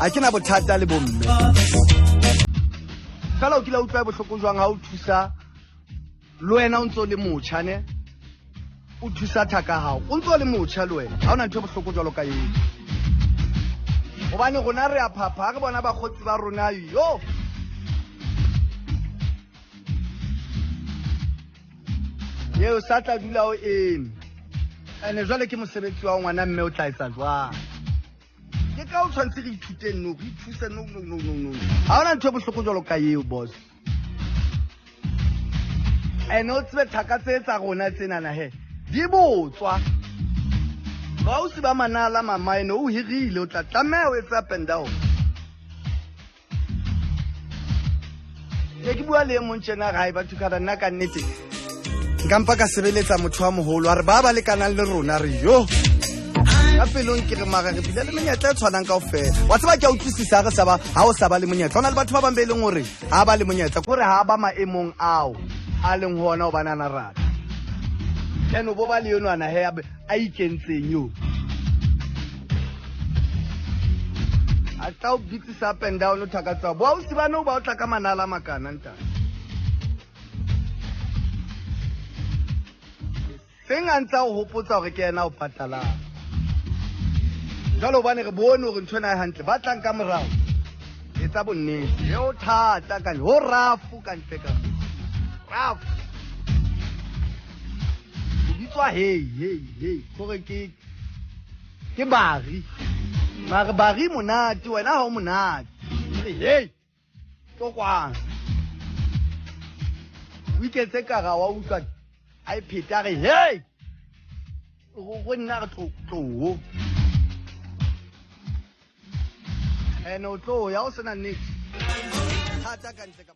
A ke na bothata le bomme. Fela o kile wa utlwa bohloko jwang ha o thusa le wena o ntse o le motjha ne? O thusa thaka hao. O ntse o le motjha le wena. Ha ona ntho e bohloko jwalo ka eo. Hobane rona re a phapha ha re bona bakgotsi ba rona yo. Eo sa tla dula o eme. Ene jwale ke mosebetsi wa ngwana mme o tla etsa jwang? Ke ka o tshwanetse re ithute no, re ithuse no no no no no. Ha ona ntho e bohloko jwalo ka eo boss. Ene o tsebe thaka tse tsa rona tsenana he. Di botswa. Bausi ba manala mamaene o hirile o tla tlameha o etse up and down. Ne ke bua le e mong tjena gae batho ka nna ka nnete nka mpa ka sebeletsa motho wa moholo a re ba ba lekanang le rona re yo ka pelong ke re mara re bile le menyetla e tshwanang kao fela wa tseba ke a utlwisisa re sa ba ha o sa ba le monyetla go na le batho ba bang be e leng gore ha ba le monyetla kore ha ba maemong ao a leng ho ona hobane a na rata then o bo ba le enwana he a ikentseng yo a tla o bitsisa up and down o thaka tsa bo ausi ba no ba o tla ka manala makana ntate seng a ntse a o hopotsa gore ke ena o patalang jalo hobane re bone gore ntho ena e hantle ba tlang ka morao etsa bonnete e o thata ka ho rafo ka ntle ka rafo o bitswa hei hei hei gore ke bari mare bari monate wena ha o monate re hei tlo kwang o iketse kara wa utlwa a e pheta a re hei go nna re tloo ene o tlo ya o sena nnete thata ka ntle ka.